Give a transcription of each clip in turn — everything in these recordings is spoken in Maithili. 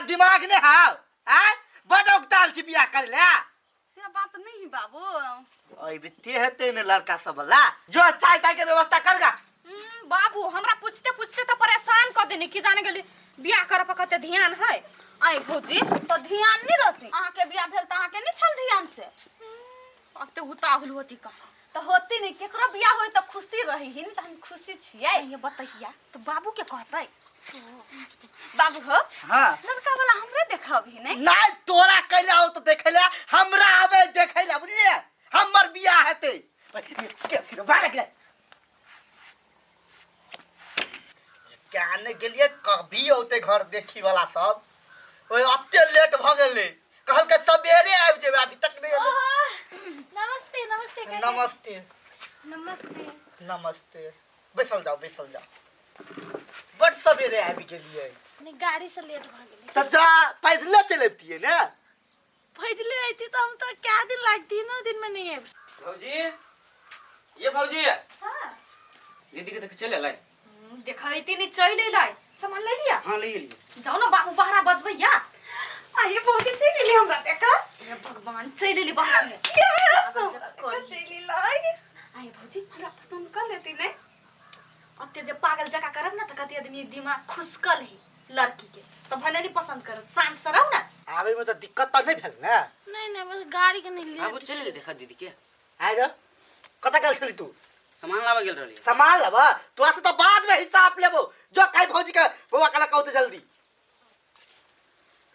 दिमाग नहि हौ आँय बड औगताल छी बियाह करै लए से बात नहीं है बाबू। अबिते हेतै ने लड़का सब वाला जो चाय ताय के व्यवस्था करगा। बाबू हमरा पूछते पूछते तो परेशान कर देने की जाने गेली बियाह करे पर कते ध्यान है। आई भौजी तो ध्यान नहीं रहती, अहाँ के बियाह भेल त अहाँ के नहीं छल ध्यान से। अब तो उताहुल होती कहाँ तो होती नहीं, केकरो बियाह होई तो खुशी रही ही न, त हम खुशी छियै। ये बतहिया तो बाबू के कहतै। बाबू हो। हाँ। लड़का वाला हमरे देखबही नहीं? नहीं तोरा कैला हो तो देखैला, हमरा आवे देखैला, बुझलिए? हमर बियाह हेतै। क्या नहीं गेलिए कभी औते घर देखी वाला सब, ओए अते लेट भ गेलै, कहलकै सवेरे आबि जेबै, अभी तक नहीं एलै। नमस्ते नमस्ते काका। नमस्ते नमस्ते नमस्ते, बैसल जाओ बैसल जाओ। बड सवेरे आबि गेलिए। नहीं गाड़ी से लेट भ गेलै। त जा पैदले चलि अबितियै ने। पैदले अइती त हम त क्या दिन लागती, 3 दिन में नहीं आबि। भौजी ये भौजी। हाँ। दीदी के देख चल एलै। देखैती नहीं चल एलै। सामान ले लिया? हाँ ले लिया। जाओ ना बाबू बाहरा बजबैया। आइए भौजी चल एली हमरा देखा। हे भगवान चल एली बाहर में। यस, आब जब करी। चल एलै। आइए भौजी हमरा पसंद कर लेती ने। ओते जे पागल जका करब ना त कति आदमी दिमाग खुसकल है लड़की के, त भने नहीं पसंद करत, शांत से रहू ना। आबे में त दिक्कत त नहीं भेल ने? नहीं नहीं बस गाड़ी के नहीं लेट। बाबू चल एली देखा दीदी के। आइ रे कत गेल छली तू? सामान लाबे गेल रहली। सामान लाबे? तोरा से त बाद में हिसाब लेबो, जो काई भौजी के बौआ कला कहू त जल्दी।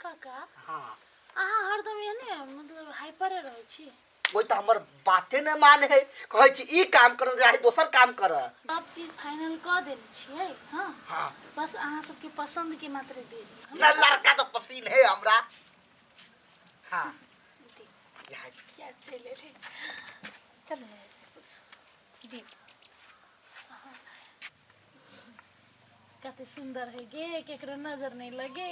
काका। हाँ। अहाँ हरदम एहने मतलब हाइपरे रहै छी। ओइ त हमर बाते नै माने है, कहै छी ई काम कर चाहे दोसर काम कर। सब चीज फाइनल क देने छियै। हाँ। हाँ। बस अहाँ सबके पसंद के मात्र देरी। ना लड़का तो पसीन है हमरा। हाँ। यहाँ क्या चले रे। चलो ना ऐसे कुछ। दीप। कते सुंदर है गे, केकरो नजर नहीं लगे।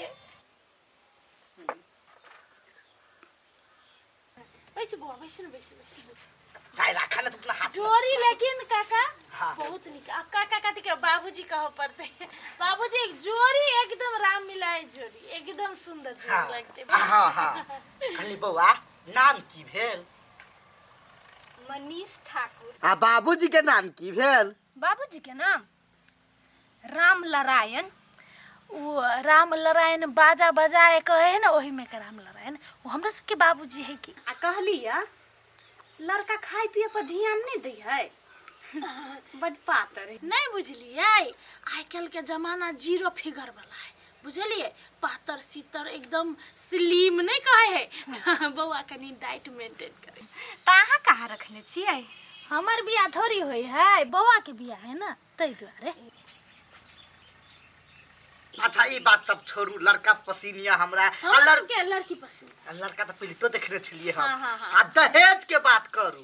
बैसु बौआ, बैसु न, बैसु, बैसु, बैसु। चाय राखा ना तू अपना हाथ में। जोड़ी लेकिन काका हाँ। बहुत निक। अब काका कथी के बाबूजी कह पड़ते। बाबूजी एक जोड़ी एकदम राम मिलाए जोड़ी, एकदम सुंदर जोड़ी हाँ। लगते। हाँ, हाँ। कहली बौआ नाम की भेल? मनीष ठाकुर। आ बाबूजी के नाम की भेल? बाबूजी के नाम राम नारायण। वो राम नारायण बाजा बजाए कहे है ना, ओही में के राम नारायण वो हमरा सबके बाबूजी है की। आ कहली या लड़का खाए पिए पर ध्यान नहीं दै है, बड पातर है। नहीं बुझलिए, आइ काल्हि के जमाना जीरो फिगर वाला है, बुझलिए? पातर सीतर एकदम स्लिम नहीं कहे है। बौआ कनी डाइट मेंटेन करे। त अहाँ कहाँ रखने छियै? हमर बियाह थोड़ी होई है, बौआ के बियाह है ना, ताहि दुआरे। अच्छा ई बात सब छोड़ू, लड़का पसीन या हमरा? हाँ, आ लड़के लड़की पसीन। आ लड़का तो पहले तो देखने छलिए हम। हाँ, हाँ, हाँ। आ दहेज के बात करू।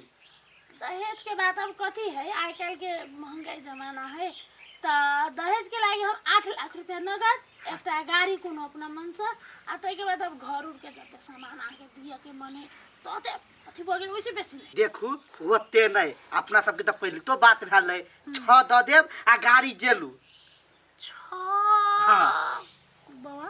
दहेज के बात अब कथी है, आइ काल्हि के महंगाई जमाना है, त दहेज के लागि हम 8 लाख रुपया नगद, एकटा गाड़ी कोनो अपना मन से, आ ताहिके बाद अब घर उर के जते सामान अहाँके दिअ के मने त ओते अथी भऽ गेल, ओहिसँ बेसी नहि। देखू ओते नहि, अपना सबके तऽ पहले तो बात भेल रहै, 6 दऽ देब आ गाड़ी जेलू। 6? हाँ। बौआ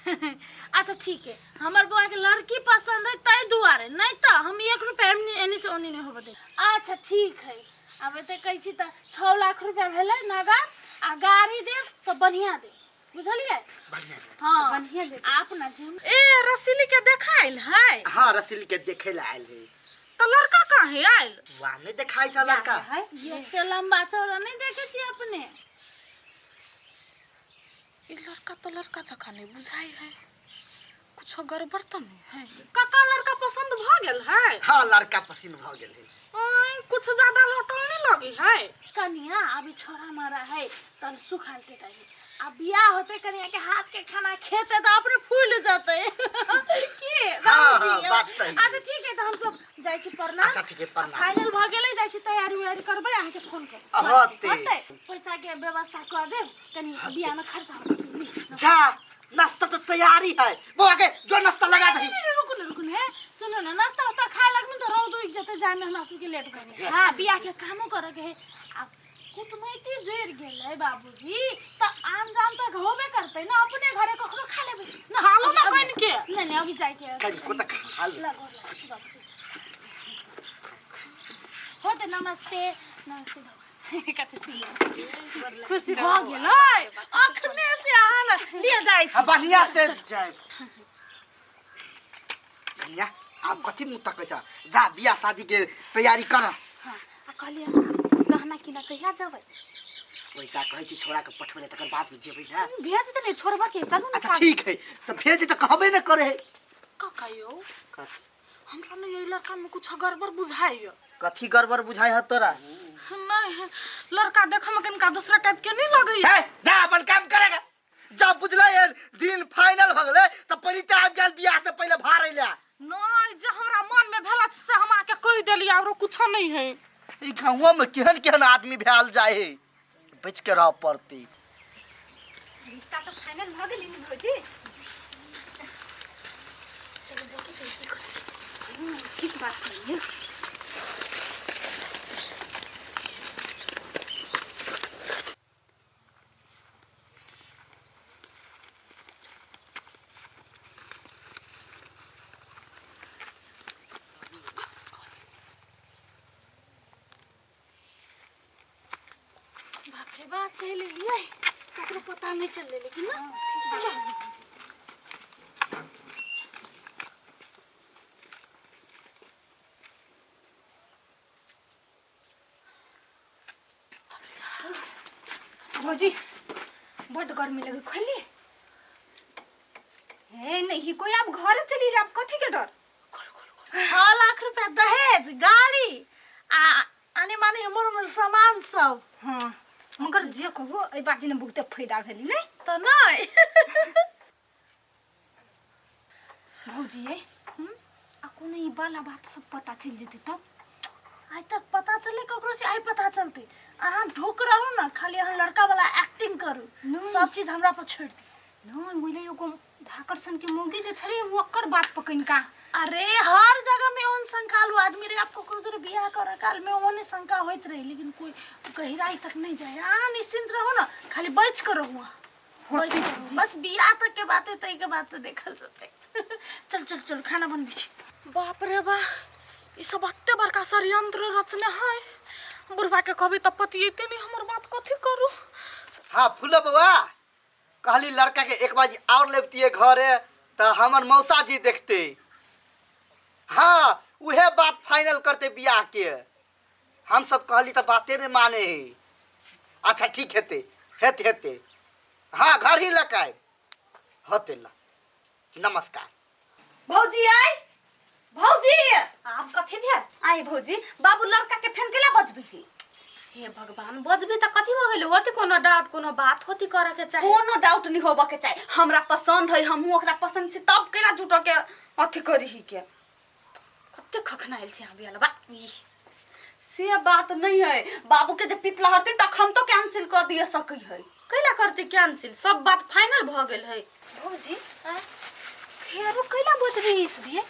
अच्छा ठीक है, हमर बौआ के लड़की पसंद है ताहि दुआरे, नहीं तो हम 1 रुपया एनी से ओनी नहीं होबे दे। अच्छा ठीक है, अब एते कहै छी तऽ 6 लाख रुपया भेलै नगद, आ गाड़ी देब तऽ बढ़िया देब, बुझलियै? बढ़िया देब। हाँ। बढ़िया देब। आ अपना जेब। ए रसीली के देखाइल है? हाँ रसीली के देखे ला आयल है। तो लड़का कहाँ है आयल? वहाँ नहीं देखाई छा लड़का। है? ये के लंबा चौड़ा नहीं देखे छी अपने? ई लड़का तो लड़का जकाँ नहीं बुझाई है, कुछो गड़बड़ तो नहीं है। काका लड़का पसंद भ गेल है? हाँ लड़का पसंद भ गेल है। ओए, कुछ ज्यादा लौटल नहीं लगी है। कनिया अभी छोरा मारा है तन सुखाल टेटाई, आ बियाह होते कनिया के हाथ के खाना खेते तो अपने फूल जते की? हाँ, बाबूजी? हाँ, बात सही। अच्छा ठीक है, तो हम सब जाइ छी, प्रणाम। अच्छा ठीक है, प्रणाम। फाइनल भ गेलै, जाइ छी तैयारी उयारी करबै, अहाँ के फोन करब। होते। होते, पैसा के व्यवस्था कर देब, कनी बियाह में खर्चा होते। जा नाश्ता तो तैयारी है बौआ के, जो नाश्ता लगा दही। नहीं, रुकू ना, रुकू ना, सुनो ना, नाश्ता उस्ता खाए लगबे तो रौद उगि जेतै, जाय में हमरा सबके लेट भऽ गेल। हाँ बियाह के कामो करे के है, आ कुटमैती जुड़ि गेलै बाबूजी तऽ आन जान तक होबे करतै। पड़तै ना अपने घरे कखनो खा लेबै ना। खा लो ना कनि के। नहीं नहीं, अभी जाए के कनिको तऽ खा ले। लगो खुश बाबू होते। नमस्ते नमस्ते भगवान, कते सुन्दर खुशी भऽ गेलै। अखने से अहाँ ने लिए जाइ आ छी। बढ़िया से जाए कन्या, आब कथी मुँह तकै छ? जा, बियाह शादी के तैयारी कर। हाँ, आ कहलियै गहना किना कहिया जेबै? पैसा कहै छी छोड़ा के पठबै ले, तकर बाद में जेबै ना। भेज देने छोड़बा के चलू ना। अच्छा ठीक है, तऽ भेज तऽ कहबे ने करे है। काका यौ, हमरा ने यही लड़का में कुछ गड़बड़ बुझाइए। कथी गड़बड़ बुझाइ है तोरा? नहीं, लड़का देखे में कनिका दूसरा टाइप के नहीं लगैया। है, जा अपन काम करेगा। जब बुझलै दिन फाइनल भ गेलै तऽ पहिले तऽ आबि गेल बियाह से पहिले भाड़ अइला। नहीं, जे हमरा मन में भेला से हम आके कहि देली, आरो कुछो नहीं है। ई गाँव में केहन केहन आदमी भेल जाए है, बच के रह पड़ती। रिश्ता तऽ फाइनल भऽ गेलै ने भौजी? ठीक बात कहलियै। बाप रे बाप, चलि एलियै, ककरो पता नहीं चललै लेकिन ना। चल। भौजी, बड्ड गर्मी लगे, खोली हे नहीं कोई, आप घर चली जाब, कथी के डर? 6 लाख रुपया दहेज, गाड़ी आ आने माने हमर हमर सामान सब। हाँ, मगर जे कहू एहि बाजी ने बहुते फायदा भेली नहीं? तऽ नहीं। भौजी ये, आ कोनो ई बाला बात सब पता चलि जेतै तब? आइ तक पता चलले ककरो से? आइ पता चलते। अहाँ ढुक रहू ना, खाली अहाँ लड़का वाला एक्टिंग करू। नहीं। सब चीज हमरा पर छोड़ दी। नहीं, ओहिले एगो धाकर सन के मौगी जे छलै, ओकर बात पकड़िका। अरे, हर जगह में ओहन शंकालु आदमी रहे। आप ककरो जोरे बियाह करे काल में ओहने शंका होइत रहे, लेकिन कोई गहराई तक नहीं जाए। अहाँ निश्चिंत रहो ना, खाली बच कर रहू, अहाँ बच कर रहू। बस बियाह तक के बात है, तई के बात देखल जतै। चल चल चल, खाना बनबै छी। बाप रे बा, ई सब एते बड़का षड्यंत्र रचने है। बुढ़वा के कहबी तऽ पतियेते नहीं हमर बात, कथी करू? हाँ फूलो बउआ, कहली लड़का के एक बाजी और लेबतिए घरे तऽ हमर मौसा जी देखते। हाँ, उहे बात फाइनल करते बियाह के। हम सब कहली तऽ बाते नहीं माने है। अच्छा ठीक हेते, हेते हेते। हाँ, घर ही लग आए होते। ला नमस्कार। भौजी आई, भौजी। आब कथी भेल? आई भौजी, बाबू लड़का के फेन केला बजबी? हे भगवान, बजबी तऽ कथी भऽ गेलै? होती कोनो डाउट, कोनो बात होती करे के चाही। कोनो डाउट नहीं होबे के चाही। हमरा पसंद है, हमहू ओकरा पसंद छी, तब केला झूठो के अथी करही के? कते खखनायल छी अहाँ बियाह बा ई। से बात नहीं है, बाबू के जे पित लहरते तखन तो कैंसिल कर दिए सकै है। कैला करते कैंसिल? सब बात फाइनल भऽ गेल है। भौजी, फेरो कैला बजबी इस दिए?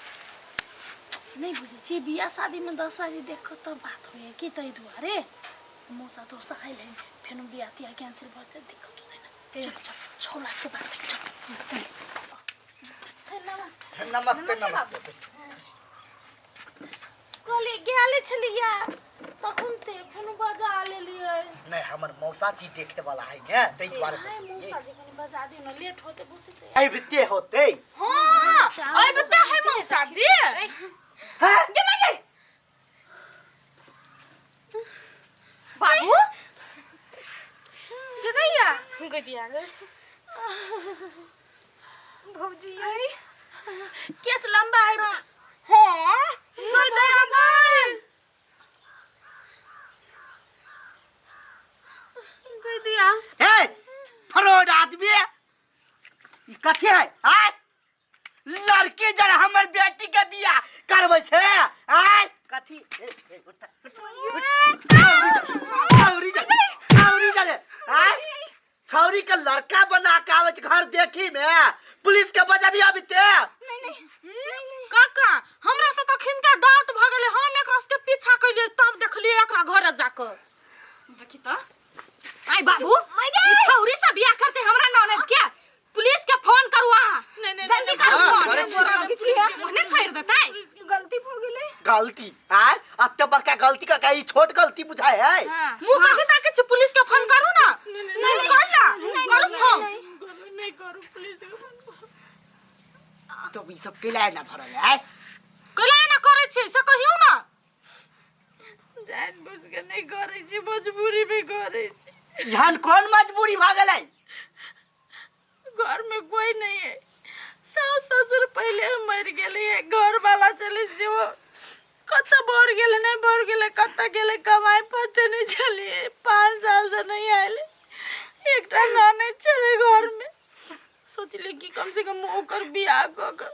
नहीं बुझै छियै, बियाह शादी में 10 बजे देख कऽ तब बात होइए कि, ताहि दुआरे मौसा तौसा आयल है, फेनो बियाह तियाह कैंसिल भऽ जेतै, दिक्कत होतै ना। चल चल, 6 लाख के बात है, चल चल। नमस्ते। नमस्ते नमस्ते। कहलियै गेले छलियै तखन ते फेनो बजा लेलियै। नहीं, हमर मौसा जी देखे वाला है ने, ताहि दुआरे हाय बजलियै। मौसा जी, कनि बजा दियौ ने, लेट होते बहुते। अबिते होते। हाँ, अबिते है मौसा जी। हैं? बाबू के गैया? गदिया गे। भौजी आई। केस लंबा है। हाँ। गई दया गई, गई दिया। हे फ्रॉड आदमी, ई कथी है? आय लड़की जरा हमर बेटी के बियाह करबै छै? आय कथी? ए, ए, उठ, उठ, उठ। छौरी जा, छौरी जा रे। आय छौरी के लड़का बना के आबै छै घर देखी में, पुलिस के बजाबी अभी ते। काका, हमरा तऽ तखन तऽ डाउट भऽ गेलै। हम एकरा सबके पीछा केलियै, तब देखलियै एकरा घरे जाकऽ। देखी तऽ, आय बाबू, ई छौरी से बियाह करते हमरा ननद के? गलती आय अत्ते बड़का गलती का का ई छोट गलती बुझाए है। मुंह कथी ताके छी? पुलिस के फोन करू ना, नहीं कर ना, करू फोन। नहीं करू पुलिस के फोन। तो ई सब केला ना भरल है? कैला ना करै छी से कहियौ ना। जान बुझ के नहीं करै छी, मजबूरी में करै छी। यहाँ कौन मजबूरी भऽ गेलै? घर में कोई नहीं है, सास ससुर पहले मर गेले, घर वाला चले से वो कत बढ़ गेले नहीं बढ़ गेले, कत गेले कमाए पते नहीं चलिए, 5 साल से नहीं आए, एकटा ननद चले घर में। सोचले कि कम से कम ओकर बियाह कऽ के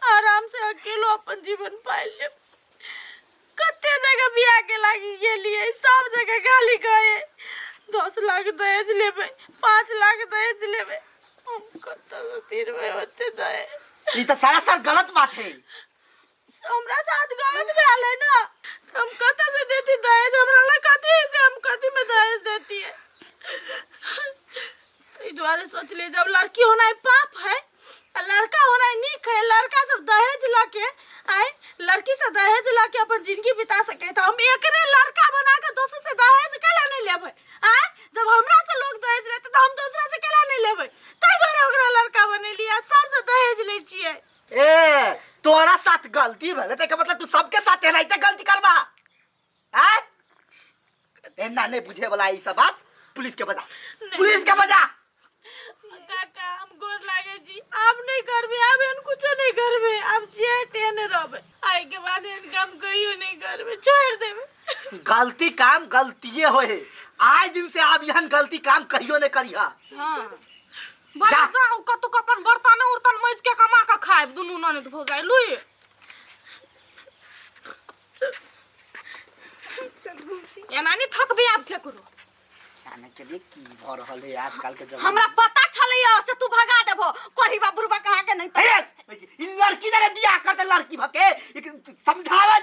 आराम से अकेलो अपन जीवन पाइ लेब। कते जगह बियाह के लागी गेलिए, सब जगह गाली गए, 10 लाख दहेज लेबै, 5 लाख दहेज लेबै, हम कतऽ से तीरबै ओते दहेज? ई तो सरासर गलत बात है। हमरा साथ गलत भेल है ना, हम कतऽ से देती दहेज? हमरा लग कथी है से हम कथी में दहेज देती है? ताहि दुआरे सोचलिए जब लड़की होना पाप है आ लड़का होना नीक है, लड़का सब दहेज लऽ के आय लड़की से दहेज लऽ के अपन जिंदगी बिता सके, तो हम एकरे लड़का बना के दोसर से दहेज केला नहीं लेबै? आय जब हमरा से लोग दहेज लेते तो हम दोसरा से केला नहीं लेबै? ताहि दुआरे ओकरा लड़का बनेलियै आ सबसे दहेज लै छियै। ए तोरा साथ गलती भेलै त मतलब तू सबके साथ एनाहिते गलती करबा? आय एना नहीं बुझे वाला ई सब बात। पुलिस के बजा, पुलिस के बजा। काका हम गोर लागे छी, आब नहीं करबे, आब एहन कुछो नहीं करबे, आब जे तेहने रहबे, आइ के बाद एहन काम कहियो नहीं करबे, छोड़ देबे। गलती काम गलतिये होए, आज दिन से आप एहन गलती काम कहियो नहीं करिहा। हां बड़ा जा। जाऊ कतौ अपन बर्तन उर्तन मजि के कमा के खायब दुनू ननद भौजाइ लुइ। एना नहीं ठकबे आब केकरो। जाने के लिए की भ रहल है आजकल के जमाना। हमरा पता छलैया से तू भगा देबो कोढ़ीबा बुढ़बा कहाँ के नहीं। हे, ई लड़की जरे बियाह करते लड़की भके एक समझावे